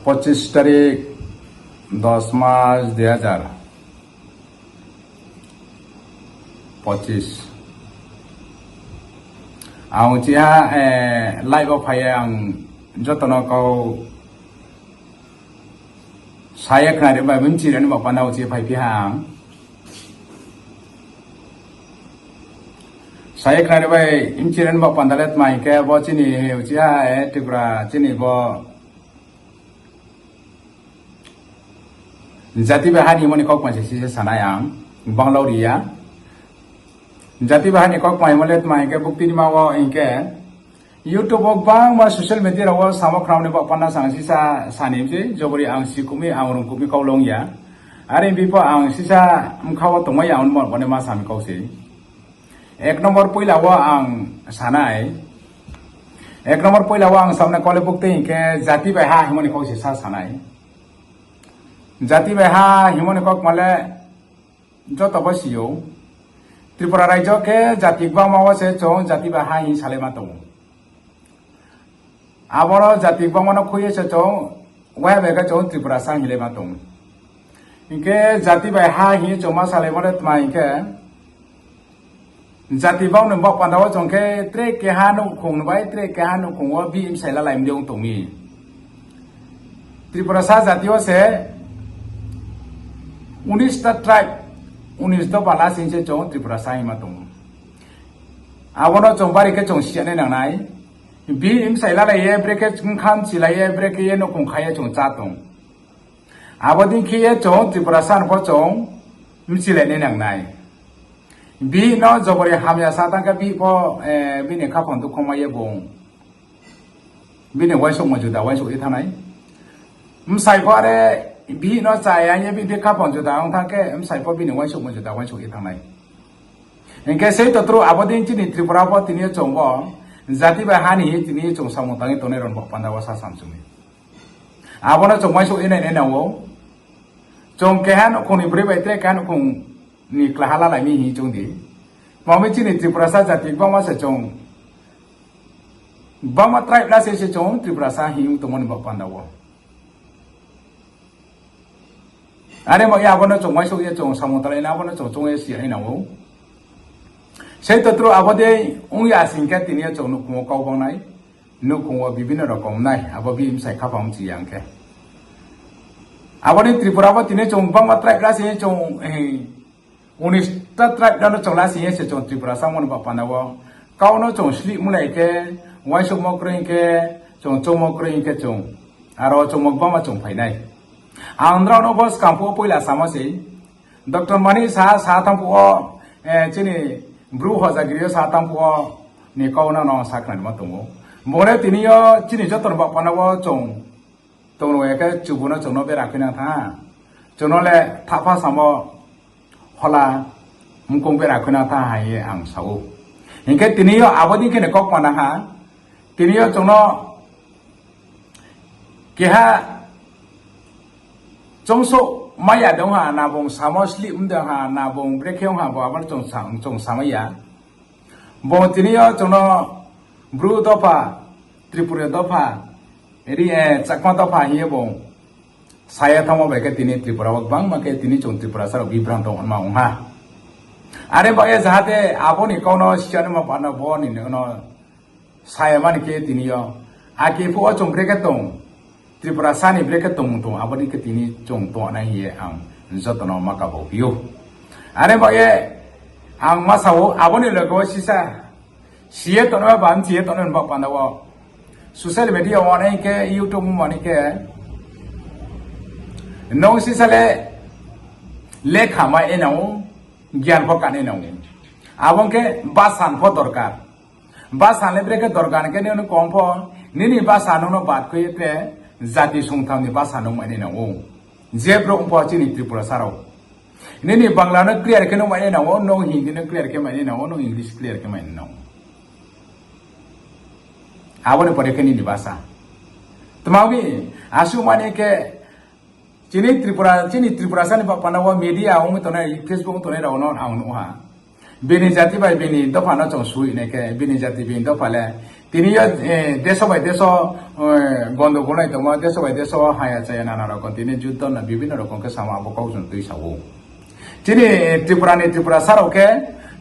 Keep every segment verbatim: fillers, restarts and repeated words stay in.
পঁচিশ তারিখ, দশ মাস দুই হাজার পঁচিশ. Ang chiha, eh, live wo phai ye ang joto no kau sa ye khnari bai bini chirani bo panda wo chi phaiphi ha ang. Sa ye khnari bai bini chirani bo panda le tma hing khe bo chini, chiha, eh, Tripura chini bo jati bai ha ni himo ni kau kma se sisa sanai ang, bang lau ri ya. Jati bai ha ni kau kma himo le tma hing khe buktui ni ma wo hing khe YouTube wo gbangma social media rao wo samo khnamo ni bo panda sang sisa sani se, jobori ang sikuh mi, ang rungkuh mi kau long ya. Are bi pho ang sisa bkha wo tongmai ya, ang bo ni ma sami kau se. Ek number poila wo ang sanai. Ek number poila wo ang samna kau le buktui hing khe jati bai ha himo ni kau se sa sanai. Jati bai ha himo ni kau kma le joto bo si ou. Tripura raijo khe jati gbangma wo se chung jati bai ha hing salaima tong ou. Aboro jati gbangma no khui ye se chung, waiha bai khe chung Tripurasa hing laima tong ou. Hing khe jati bai ha hing ye chung ma salaimo le tma hing khe, jati bang ni bo panda wo chung khe tre keha nouhkhong ni bai tre keha nouhkhong wo bihih bsai lalai mdi ong tong mi. Tripurasa jati wo se unis ta tribe, unis dopha lasing se chung Tripurasa hingma tong ou. Abo no chung bari khe chung siya nai nang nai. Bihih bsai lalai ye, brekhe bkha mchilai ye, brekhe ye nouhkhong khai ye chung chá tong. Abo dei khe ye chung Tripurasa no pho chung mchilai nai nang nai. Bihih no jobori hamya sa tang khe bihih pho, eh, bini khaphang dukho mai ye bung bini uaingsouhmo juda uaingsouh ye thanng nai. Bsai pho are bihih no chaya ye bini khaphang juda ong thanng khe bsai pho bini uaingsouhmo juda uaingsouh ye thanng nai. Hing khe sei totru abo dei chini Tripura pho tini yo chung bo jati bai ha ni hing ye tini yo chung samung tang ye tongnai rao ni bo panda wo sa samchung mi. Abo no chung uaingsouh ye nai nai nang ou. Chung keha nouhkhong ni broi bai tre keha nouhkhong ni klaha lalai mi hing chung di. Tma mi chini Tripurasa jati gbangma se chung, gbangma tribe la se se chung Tripurasa hing tongmo ni bo panda wo. Are bo ye abo no chung uaingsouh ye chung samung talai na, abo no chung choung ye si nai nang ou. Sei totru abo dei ong ya sing khe tini yo chung nouhkhong wo kau bang nai, nouhkhong wo bibhinno rokom nai, abo bihih bsai khaphang mchi ya ong khe. Abo ni Tripura bo tini chung gbangma tribe la se chung, eh, unis ta tribe no chung lasing ye se chung Tripurasa mo ni bo panda wo. Kau no chung slihmulai khe, uaingsouhmo kroi hing khe, chung choungmo kroi hing khe chung, aro choungmo gbangma chung phai nai. Ang nrao no bo skang phuh wo poila samo sei. Doctor Manik sa, sa tang phuh wo, eh, chini Bru Hojagiri yo sa tang phuh wo ni kau no no sa khnarima tong ou. Bung le tini yo chini joto ni bo panda wo chung tongno ya khe chubu no chung no bera khuinang thanng ha. Chung no le thahpha samo hola mkong bera khuinang thanng ha hing ye ang sa ou. Hing khe tini yo abo dei khe ni kau kma nang ha. Tini yo chung no keha choungsouh mai ya de ong ha, na bung samo slih mde ong ha, na bung brekhe ong ha, bo abo no chung sa, chung samai ya. Bo tini yo chung no Bru dopha, Tripura dopha, ri, eh, Chakma dopha hing ye bung sa ye thanngmo bai khe tini Tripura wo gbangma khe tini chung Tripurasa rao bibranto ongma ong ha. Are ba ye jahate abo ni kau no siya nima panda bo ni no sa ya mani khe tini yo. Ake phuh wo chung brekhe tong, Tripurasa ni brekhe tongmung tong, abo ni khe tini chung tong nai hing ye ang joto no ma kabo phi ou. Are ba ye ang ma sa ou, abo ni loge wo sisa si ye tongnai ba, bchi ye tongnai ba panda wo. Social media wo nai khe, YouTube wo nai khe, nung sisa le lekha mai nai nang ou, gyan pho kanai nang ou. Abo ong khe basa pho dorkar. Basa le brekhe dorkar hing khe nini kom pho, nini basa nung no bad khui ye tre jati songtham ni basa nung mai nai nang ou. Je brouh ong pho chini Tripurasa rao. Nini Bangla no clear khe nung mai nai nang ou, nung Hindi no clear khe mai nai nang ou, nung English clear khe mai nai nang ou. Abo ni pore khe nini basa. Tma mi, asuh mani khe, chini Tripura, chini Tripurasa ni ba panda wo media ong tongnai, Facebook ong tongnai rao no ang nuh ha. Bini jati bai bini dopha no chung sui nai khe, bini jati bini dopha le Tini yo, eh, deso bai deso, eh, gondogol nai tongmo, deso bai deso haya chaya nana rokom, tini juddo na bibhinno rokom khe samo abo kau chung tui sa ou. Chini Tripura ni Tiprasa rao khe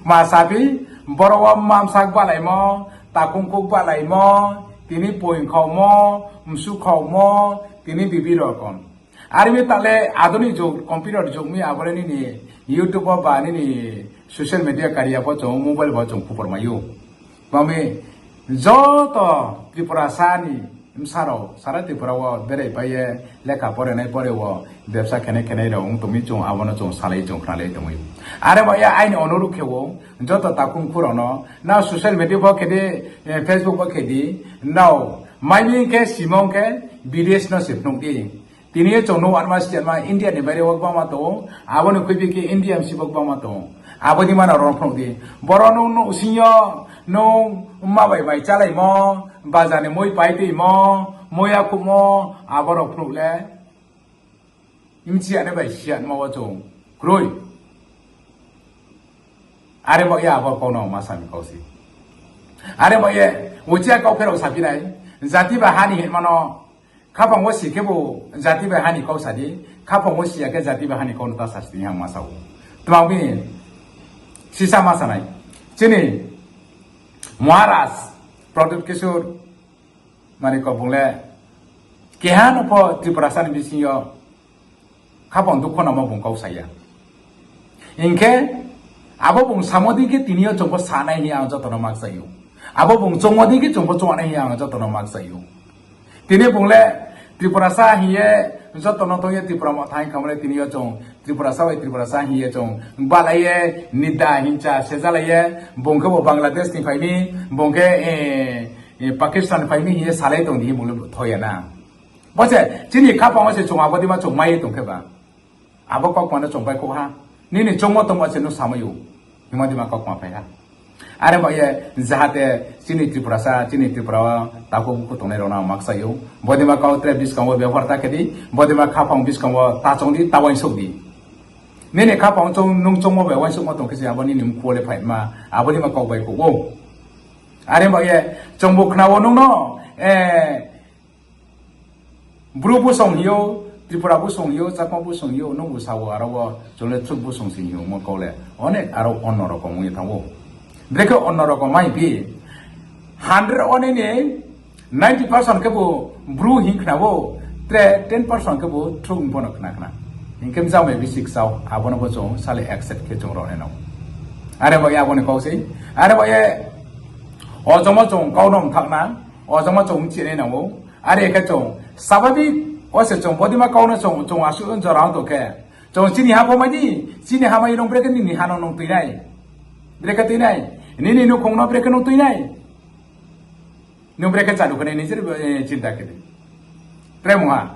ma sabi, boro wo mamsa gbalaimo, takhum khuk gbalaimo, tini poing khaumo, msu khaumo, tini bibi rokom. Are mi ta le adoni jug, computer jug mi abo le nini YouTube wo ba nini social media kari ya pho chung mobile bo chung khupor mai ou. Bami joto Tripurasa ni bsa rao sara Tripura wo berai pai ye lekha pore nai pore wo bebsa khenai khenai rao ong tong mi chung abo no chung salai chung khnalai tongmai ou. Are ba ye aini onurodh khe ou joto takhum khuk rao no nrao social media pho khe di, eh, Facebook pho khe di, nrao mai mi khe simong khe videos no se phnuh di. Tini yo chung nuh anma si anma India ni baire wo gbangma tong ou, abo ni khuibi khe India msi bo gbangma tong ou. Abo ni ma no rao phnuh di. Boro nung nouhsing yo nung ma bai bai chálaimo, baza ni moi pai tuimo, moi yakhouhmo, abo rao phnuh le. Mchi ya ni bai si anma wo chung kroi. Are bo ye abo kau no ma sa ni kau se. Are bo ye, uchih ya kau pherao saphi nai, jati bai ha ni hingma no, khaphang wo si khebu jati bai ha ni kau sa di, khaphang wo si ya khe jati bai ha ni kau no ta sa si di hing ma sa ou. Tma mi sisa ma sa nai. Chini Maharaj Pradyut Kishore Manikya bung le keha no pho Tiprasa ni bising yo khaphang dukho namo bung kau sa ya. Hing khe abo bung samo dei khe tini yo chung pho sa nai hing ye ang joto no makchai ou. Abo bung choungmo dei khe chung pho choung nai hing ye ang joto no makchai ou. Tini bung le Tiprasa hing ye joto no tong ye Tripura Motha hing kha mo le tini yo chung Tiprasa bai Tiprasa hing ye chung gbalai ye nida hingsa sejalai ye bung khe bo Bangladesh ni phai mi, bung khe, eh, eh, Pakistan phai mi hing ye salai tong di hing bung le thoi ya na. Bo se chini khaphang wo se chung abo dei ma chung mai ye tong khe ba. Abo kaukma no chung bai khouh ha. Nini choungmo tongmo se no samai ou. Hingmo dei ma kaukma phai ha. Are ba ye jahate chini Tiprasa, chini Tripura wo takhuk bukhu tongnai rao no ang makchai ou. Bo dei ma kau tre buskang wo bebohar ta khe di, bo dei ma khaphang buskang wo ta choung di, ta uaingsouh di. Nini khaphang chung nung choungmo bai uaingsouhmo tong khe se abo nini mkhu wo le phai ma, abo dei ma kau bai khouh ou. Are ba ye chungbu khna wo nung no, eh, Bru busong hing ou, Tripura busong hing ou, Chakma busong hing ou, nungbu sa wo aro wo chung le thuk busong se hing ou mo kau le. Onek aro onno rokom ong ye thanng ou. Brekhe onno rokom mai bi, hundred wo nini ninety percent khebu Bru hing khna ou, tre ten percent khebu thuk ni pho no khna khna. Hing khe mjamai bisi kchao, abo no bo chung sale accept khe chung rao nai nang ou. Are ba ye abo ni kau sei, are ba ye ojomo chung kau no mthak na, ojomo chung mchi nai nang ou. Are khe chung, sababik wo se chung bodei ma kau no chung, chung asuh jora ong tong khe. Chung chini ha pho mai di, chini ha mai nung brekhe nini ha no nung tui nai. Brekhe tui nai. Nini nukhong no brekhe nung tui nai. Nung brekhe chalu khe nai ni je, eh, chinta khe di. Tre mungha.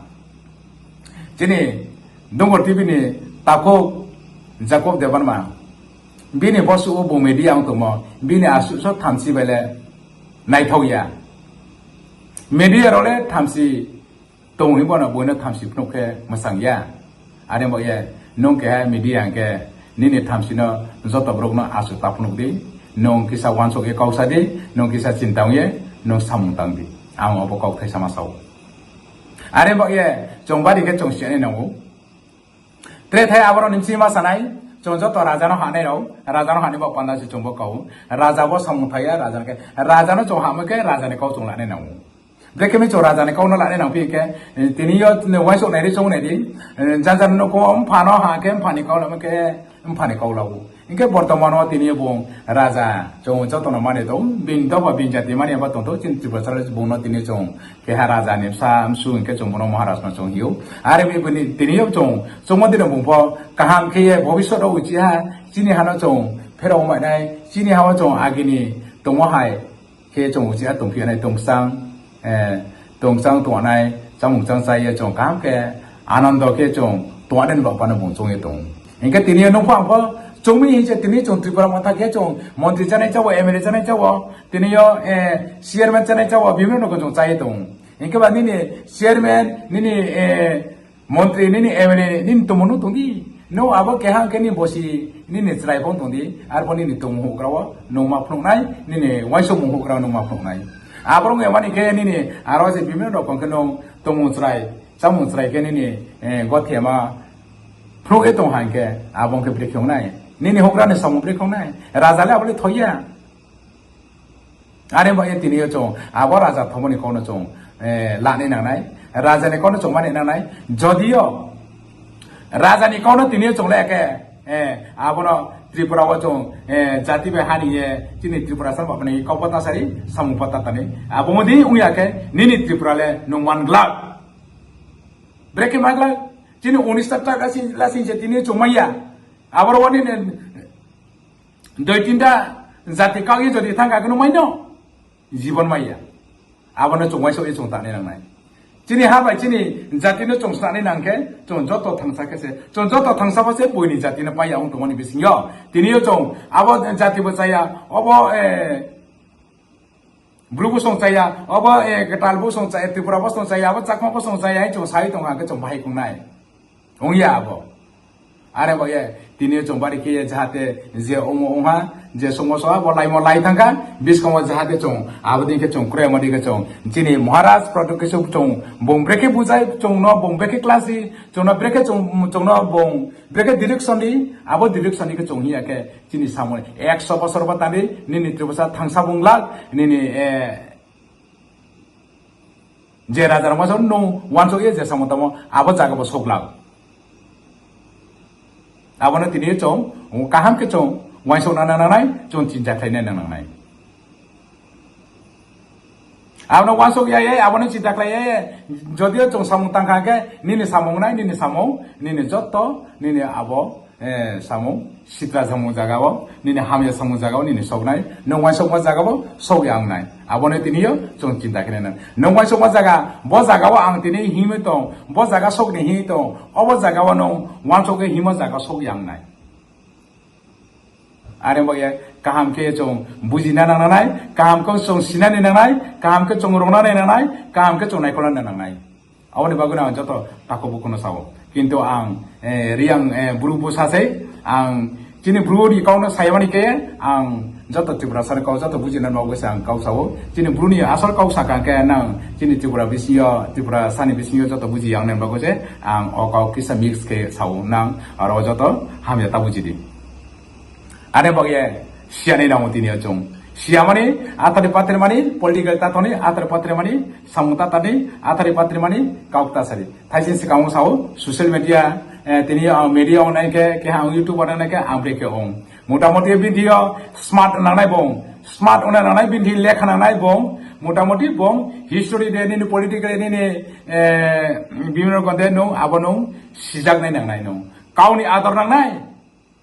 Chini Dungor T V ni takhuk Jacob Debbarma. Bini bosuh wo bung media ong tongmo. Bini asuh so thamchi bai le naithao ya. Media rao le thamchi tong hing bo no bung no thamchi phnuh khe msang ya. Are bo ye, nung keha media hing khe, nini thamchi no joto brouh no asuh ta phnuh di, nung kisa uansouh ye kau sa di, nung kisa chinta ong ye, nung samung tang di. Ang abo kauthai sama sa ou. Are bo ye, chung bari khe chung si nai nang ou. Tre thai abo rao ni bsing ma sa nai, chung joto raja no hanai rao, raja no hanai bo panda se chung bo kau. Raja bo samung thai ya, raja no khe, raja no chung hamo khe, raja ni kau chung lanai nang ou. Brekhe mi chung raja ni kau no lanai nang phi khe, eh, tini yo, eh, uaingsouh nai ri chung nai di, eh, janja no kho mpha no ha khe mpha ni kau lamo khe, mpha ni kau la ou. Hing khe bortoman wo tini yo bung raja, chung joto no mani tong, bini dopha bini jati mani abo tong thou, chini Tiprasa le bung no tini chung keha raja ni bsa msu hing khe chung bung no Maharaj no chung hing ou. Are mi bini tini yo chung, chung mo dei no bung pho kaham khe ye bhobishyot wo uchih ha, chini ha no chung pherao mai nai, chini ha wo chung agi ni tongmo hai, khe chung uchih ha tongphi nai tongchang, eh, tongchang tong nai, chámung chang chá ye chung kaham khe anondo khe chung tong nai ni baoh pha no bung choung ye tong ou. Hing khe tini yo nung pho ang pho choung mi hing se tini chung Tripura Motha khe chung montri chánai chá wo, M L A chánai chá wo, tini yo, eh, chairman chánai chá wo, bibhinno rokom chung chá ye tong ou. Hing khe ba nini chairman, nini, eh, montri, nini M L A, nini tongmung no tong di. Nung abo keha hing khe nini bosi, nini chrai pho tong di. Arpho nini tongmung houhgra wo nung ma phnuh nai, nini uaingsouhmung houhgra wo nung ma phnuh nai. Abo rung ya mani khe nini aro je bibhinno rokom khe nung tongmung chrai, chámung chrai khe nini, eh, gothema phnuh ye tong ha hing khe, abo ong khe brekhe ong nai. Nini houhgra ni samung brekhe ong nai. Raja le abo le thoi ya. Are ba ye tini yo chung abo raja thamo ni kau no chung, eh, lanai nangnai. Raja ni kau no chung mani nangnai. Jodi yo raja ni kau no tini yo chung le khe, eh, abo no Tripura wo chung, eh, jati bai hani ye, chini Tripura sal ba ni kau pata sari, samung pata tani. Abo mo di ong ya khe, nini Tripura le nung man glak. Brekhe man glak. Chini unis ta taka sin, la sin se tini yo chung mai ya. Abo ro nini doi tinta jati kau ye jodi thang kha khe nung mai no. Jibon mai ya. Abo no chung uaingsouh ye chung tanai nangnai. Chini ha bai chini jati no chung snanai nang khe, chung joto thangsa khe se, chung joto thangsa pho se boini jati no pai ya ong tongmo ni bising yo. Tini yo chung abo jati bo chaya, obo, eh, Bru bo song chaya, obo, eh, Katal bo song chaya, Tripura bo song chaya, abo Chakma bo song chaya, hing chung sai tong ha khe chung bahai khong nai. Ong ya abo. Are ba ye, tini yo chung bari khe ye jahate je omo ong ha, je somo so ha, bo laimo lai thang kha, buskang wo jahate chung, abo dei khe chung, kroimo dei khe chung, chini Maharaj Pradyot Kishore chung, bung brekhe bujai, chung no bung brekhe class ri, chung no brekhe chung, chung no bung brekhe direction ri, abo direction ri khe chung hing ya khe, chini samung ekso bosor bo tani, nini Tiprasa thangsa bung lak, nini, eh, je raja rao ma so nung uaingsouh ye je samung tangmo, abo zaga bo souh lak. Abo no tini yo chung, kaham khe chung uaingsouh na nangnai, chung chinta khlai na nangnai. Abo no uaingsouh ya ye, abo no chinta khlai ya ye, jodi yo chung samung tang kha khe, nini samung nai, nini samung, nini joto, nini abo, eh, samung, sitra samung zaga wo, nini hamya samung zaga wo, nini souh nai, nung uaingsouhmo zaga wo, souh ya ong nai. Abo no tini yo chung chinta khe nai nang. Nung uaingsouhmo zaga, bo zaga wo ang tini himwi tong, bo zaga souh ni himwi tong, obo zaga wo nung uaingsouh khe himmo zaga souh ya ong nai. Are ba ye, kaham khe chung buji na nangnai, kaham khe chung sinani nangnai, kaham khe chung rungna nangnai, kaham khe chung naikolna nangnai. Abo ni bagwi no ang joto takhu bukhu no sa ou. Kintu ang, eh, Reang, eh, Bru bsa sei, ang chini Bru ni kau no saimani khe, ang joto Tiprasa ni kau joto buji na bagwi se ang kau sa ou. Chini Bru ni asol kau sa kha khe nang chini Tripura bising yo, Tiprasa ni bising yo joto buji ya ong nai bagwi se ang o kau kisa mix khe sa ou, nang aro joto hamya ta buji di. Are ba ye, siya nai nang ou tini yo chung. Siya mani, athari patri mani, political ta toni, athari patri mani, samung ta tani, athari patri mani, kau ta sari. Thaising sikang wo sa ou, social media, eh, tini yo ang media ong nai khe, keha ang YouTuber ong nai khe, ang brekhe ong. Motamoti video smart nangnai bung, smart ong nangnai, bini lekha nangnai bung, motamoti bung, history de nini political de nini, eh, bibhinno konde nung, abo nung, sijak nai nangnai nung. Kau ni ador nangnai,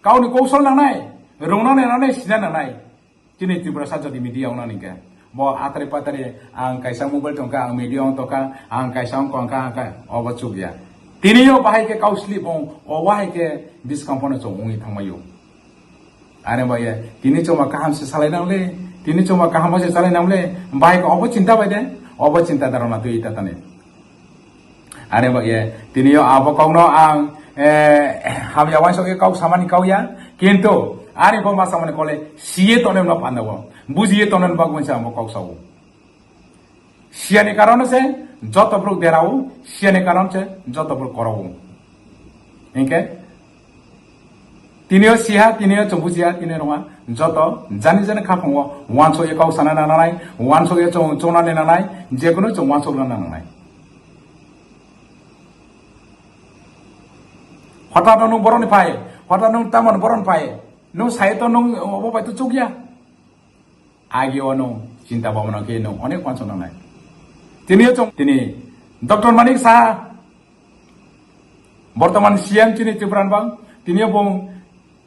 kau ni kousol nangnai, rungna nangnai, sina nangnai. Chini Tiprasa jodi media ong nani khe, bo athari patari ang kaisa mobile tong kha, ang media ong tong kha, ang kaisa ong kha, ang kha, obo chuk ya. Tini yo bahai khe kau slip ong, o bahai khe buskang pho no chung ongwi thangmai ou. Are ba ye, tini chuma kaham se salai nang le, tini chuma kaham se salai nang le, bahai khe obo chinta bai de, obo chinta dara na tui ta tani. Are ba ye, tini yo abo kau no ang, eh, hamya uaingsouh ye kau samani kau ya, kintu ani bo ma samani kau le, si ye tongnai no panda wo, buji ye tongnai bagwi se ang bo kau sa ou. Siya ni karon se joto brouh dera ou, siya ni karon se joto brouh kora ou. Hing khe, tini yo siha, tini yo chung bujiya, tini yo rungha, joto jani jani khaphang wo uaingsouh ye kau sana nangnai, uaingsouh ye chung, chungnani nangnai, jekunu chung uaingsouh na nangnai. Hothat no nung boron phai, hothat nung tamon boron phai, nung sai to nung obo bai to chuk ya. Age wo nung chinta bhabna khe nung onek uaingsouh nangnai. Tini yo chung, tini Doctor Manik Saha, bortoman C M chini Tripura ni bang, tini yo bung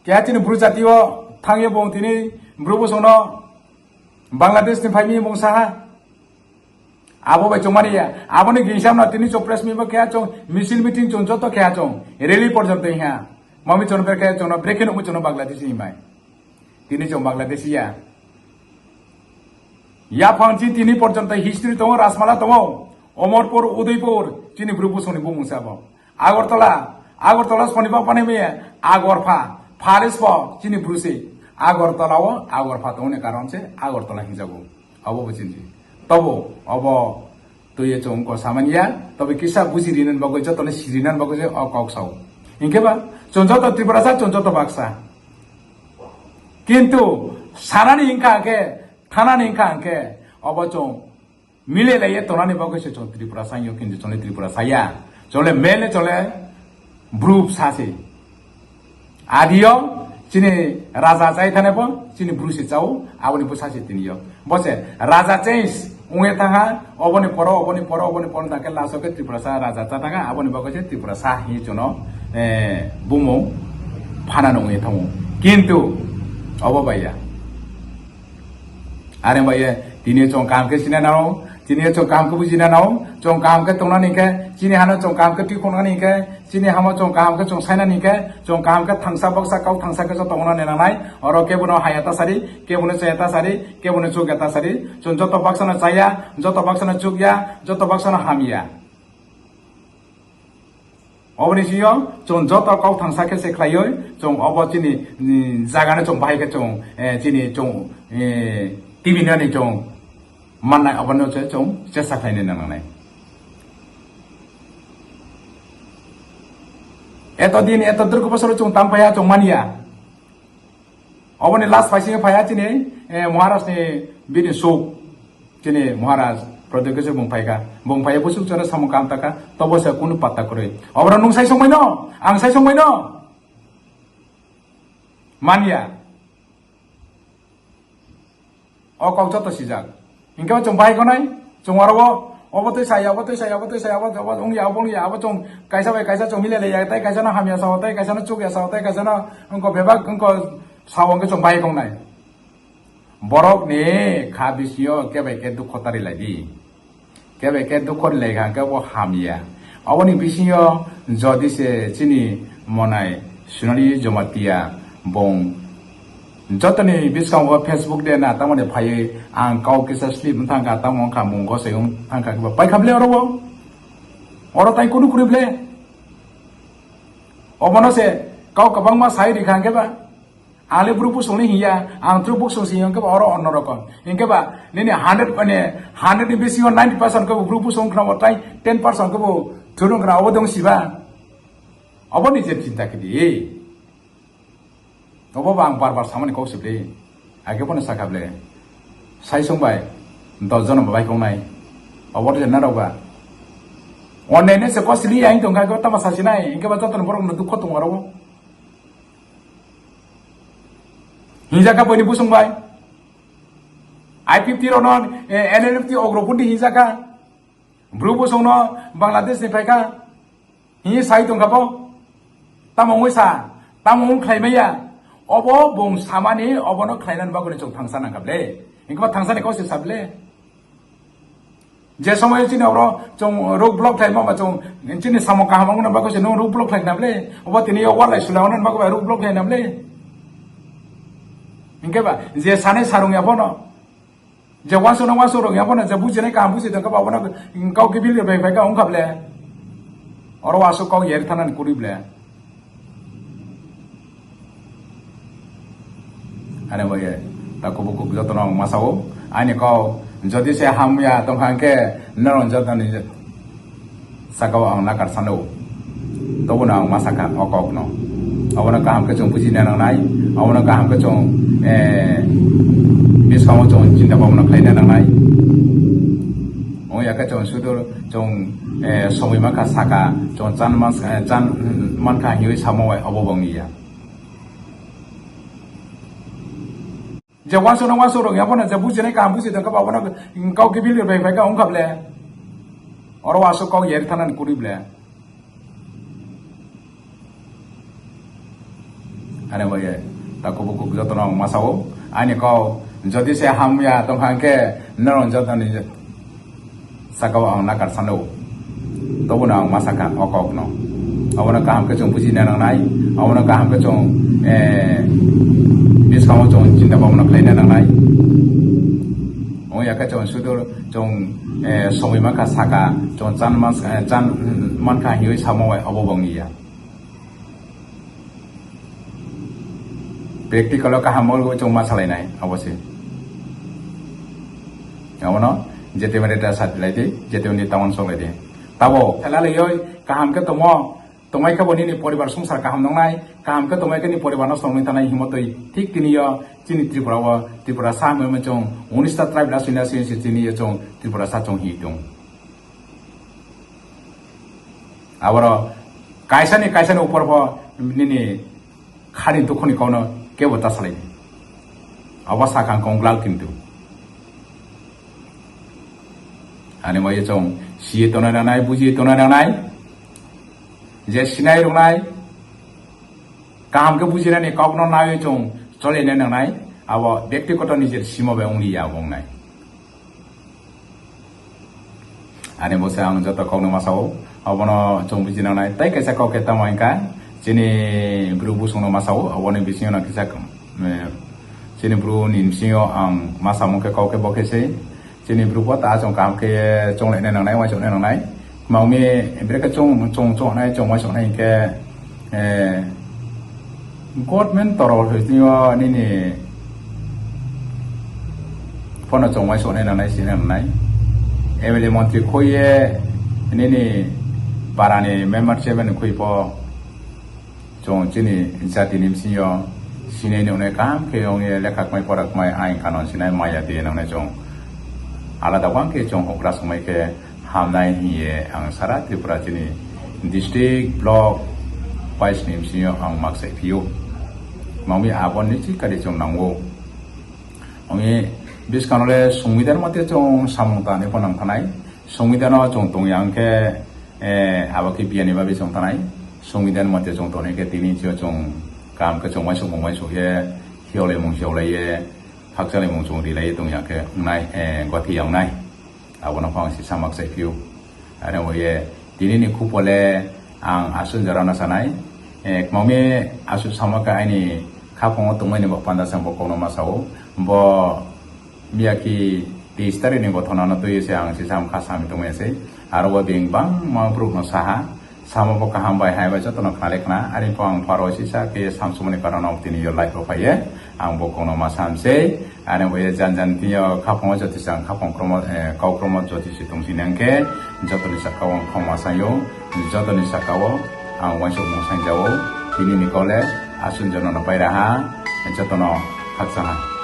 keha chini Bru jati wo thang ye bung tini Bru bosong no Bangladesh ni phai mi bung saha. Abo bai chung mani ya. Abo ni gingsa no tini chung press meet bo khe chung, misil meeting chung joto khe chung, rally porjonto hing ha. Mami chung no brekhe chung no, brekhe nuhmo chung no Bangladesh ni mai. Tini chung Bangladesh ya. Yaphang chi tini porjonto history tongo, Rajmala tongo. Omorpur, Udaipur, chini Bru bosong ni bumung se abo. Agartala, Agartala soniba panai maya, Agarpha, Phalis pho chini Bru se. Agartala wo Agarpha tongni karon se Agartala hingjago. Abo bo chini. Tobo obo tui ye chung ko samani ya, tobe kisa buji rinani bagwi, joto le si rinani bagwi se o kok sao. Hingkhe ba, chung joto Tripurasa, chung joto baksa. Kintu sanani hingkha hingkhe, thanani hingkha hingkhe, obo chung milelai ye tongnani bagwi se chung Tripurasa hingyo, kintu chung le Tripurasa ya. Chung le mele, chung le Bru bsa se. Adio chini raja chai thane bo chini Bru se chao, aboni bsa se tini yo. Bo se raja change ong ye thang ha, oboni poro, oboni poro, oboni poro thang khe last o khe Tripurasa raja cha thang ha, aboni bagwi se Tripurasa hing ye chung no, eh, bumung phana no ong ye thango. Kintu obo bai ya. Are bai ye, tini chung kaham khe sina nao, tini chung kaham khe bujina nao, chung kaham khe tongnani khe, chini hano chung kaham khe tuikhongnani khe, chini hamo chung kaham khe chung sainani khe, chung kaham khe thangsa baksa kau thangsa khe joto ongnani nangnai, oro kebo no haya ta sari, kebo no chaya ta sari, kebo no chukya ta sari, chung joto baksa no chaya, joto baksa no chukya, joto baksa no hamya. Oboni sing yo, chung joto kau thangsa khe se khlaiwi, chung obo chini, mm, jaga no chung bahai khe chung, eh, chini chung, eh, tibinani chung mannai, obono se chung chesta khlainai nangnai. Eto din, eto durgo bosor chung tang phaiya, chung manya. Oboni last phaising phaiya chini, eh, Maharaj ni bini suk. Chini Maharaj, Pradyot Kishore bung phaikha. Bung phaiya busuk chora samung kaham takha, tobo se kunu patta kwrwi. Oboro nung sai songmai no, ang sai songmai no. Manya. O kok joto sijak. Hingkhe bo chung bahai kho nai, chung aro wo, obo twi saya, obo twi saya, obo twi saya, obo, obo wngya, obo wngya, abo chung kaisa bai kaisa chung milelaiya, tei kaisa no hamya sao, tei kaisa no chukya sao, tei kaisa no wngko bebak wngko sao, hingkhe chung bahai kho nai. Borok ni kha bising yo khe bai khe dukho ta rilai di. Khe bai khe dukho rilai kha khe bo hamya. Aboni bising yo jodi se chini monai Sonali Jamatia bung joto ni buskang wo Facebook de na tamo ni phaiwi ang kau kisa slip wng thang kha, tamo wng kha mung gosai wng thang kha khe bo pai kha ble oro wo. Oro tai kunu kwrwi ble. Obono se kau kwbangma sai ri kha hingkhe ba. Ang le Bru busong le hing ya, ang Bru busong se hing khe ba oro onno rokom. Hingkhe ba nini hundred, mane, hundred ni bisingo ninety percent khe bo Bru busong khna bo tai ten percent khe bo thurung khna obo dong siba. Obo ni je chinta khe di. Obo ba ang bar bar samani kok se ble. Age phone sakha ble. Sai song bai dos jon bo bai kong nai. Obo je narok ba. Onne ne se kosli ya hing tong kha ko tama sasi nai. Hingkhe ba joto ni borok no dukho tong aro. Hingjak kha bini busong bai. I P F T rok no, eh, N L F T ogropondi hingjak kha. Bru busong no Bangladesh ni phai kha. Hing sai tong kha bo. Tamo wngwi sa, tamo wng khlai maya. Obo bung samani, obono khlainani bagwi chung thangsa nang kha ble. Hingkhe ba thangsa ni kok se sa ble. Je somoi chini oro chung road block khlaima ba chung chini samung kaham wngna bagwi se nung road block khlai na ble. Obo tini yo walai sula wngna bagwi road block khlai na ble. Hingkhe ba je sanai sarung ya bono. Je wansuk no wansuk rok ya bono je bujinai kaham buji tong khe ba obono kau kiphil bai phai kha wng kha ble. Oro asuk kok yari thanani kwrwi ble. Ani bo ye, takhuk bukhuk joto no ang ma sao, ani kau, jodi se hamya tong kha hingkhe, norok joto ni saka o ang nakar sano. Tobo no ang ma sakha o kok no. Abono kaham khe chung buji na nangnai, abono kaham khe chung, eh, buskang o chung chinta bhabna khlai na nangnai. Ong ya khe chung sudur chung, eh, somoi mankha saka, chung chan man, eh, chan mankha hingwi samo bai obo bo wng ya. Je wansuk no wansuk rok ya bono je bujinai kaham buji tong khe ba abono kau kiphil bai phai kha wng kha ble. Oro asuk kok yari thanani kwrwi ble. Ani bo ye, takhuk bukhuk joto no ang ma sao, ani kau, jodi se hamya tong kha hingkhe, norok joto ni saka o ang nakar sano. Tobo no ang ma sakha o kok no. Abono kaham khe chung buji na nangnai, abono kaham khe chung, eh, buskang o chung chinta bhabna khlai na nangnai. Ong ya khe chung sudur chung, eh, somoi mankha saka, chung chan man, eh, chan mankha hingwi samo bai obo bo wng ya. Practical o kaham bo chung ma salai nai, abo se. Abono Jete mare ta sa lai di, jete ni taman sok lai di. Tabo, thala lai oi, kaham khe tongmo, tongmai khe bo nini poribar songsar kaham nang nai, kaham khe tongmai khe ni poribar no song nai tanai himo toi, thik tini yo, chini Tripura wo, Tripura sa himo chung, unis ta tribe la sui na sui se chini yo chung, Tripura sa chung hi tong. Aboro kaisa ni kaisa ni upor pho nini khani dukho ni kau no kebo ta salai di. Abo sakang kong glal kintu. Ani mo ye chung si ye tongnai nangnai, buji ye tongnai nangnai. Je sinai rungnai, kaham khe bujinani kau no nai ye chung chole nai nangnai. Abo bekti koto ni je simo bai ongli ya abo ong nai. Ani bo se ang joto kau no ma sa ou, abo no chung buji nang nai. Tai kaisa kau khe tamo hingka, chini bru busung no ma sa ou, abo ni bising yo no kisa, eh, chini bru ni bising yo ang ma samo khe kau khe bo khe sei. Chini bru pho ta chung kaham khe chonglai nai nangnai, uaingsouh nai nangnai. Kma ong mi, brekhe chung, chung, chung nai, chung uaingsouh nai hingkhe, eh, government toro hoising yo nini pho no chung uaingsouh nai nangnai, si nai nangnai. M L A montri khui ye, nini para ni member chairman khui pho, chung chini jati ni bsing yo sinai ni ongnai kaham khe ong ye lekha kmai pora kmai ain kanon sinai maya di nangnai chung. Alada wang khe chung houhgra songmai khe hamnai hing ye ang sara Tripura chini district, block wise ni bsing yo ang makchaih phi ou. Mami abo ni chikari chung nang ou. Ami buskang le songbidan mote chung samung tangnai pho nang thanai. Songbidan no chung tong ya hing khe, eh, abo khe biyani babi chung thanai. Songbidan mote chung tongnai khe tini chi yo chung kaham khe chung uaingsouhmung uaingsouh ye, hiaolaimung hiaolai ye, khakchanglaimung chung rilai ye tong ya khe ongnai, eh, gothi ya ongnai. Abo no pho ang sisa makchaih phi ou. Are ong ye, tini ni khupo le ang asuh jora no sanai. Eh, kmami asuh samo khe aini khaphang wo tongmai ni bo panda se bo kau no ma sa ou. Bo miyakhe teis tarik ni gothona no tui ye se ang sisa ang kha sami tongmai ya sei. Aro bo being bangma brouh no sa ha. Samo bo kaham bai hai bai joto no khna le khna. Are pho ang pharo sisa khe samsumani karon no tini yo live wo phai ye. Ang bo kau no ma sam sei. Are bo ye jan jan tini yo khaphang wo jotisa ang khaphang kromo, eh, kau kromo jotisi tongsi nang khe, joto ni saka wo ang khoma sai ou, joto ni saka wo ang uaingsouhmung saing ja ou, tini ni kau le asuh jora no pai ra ha, joto no khakchang ha.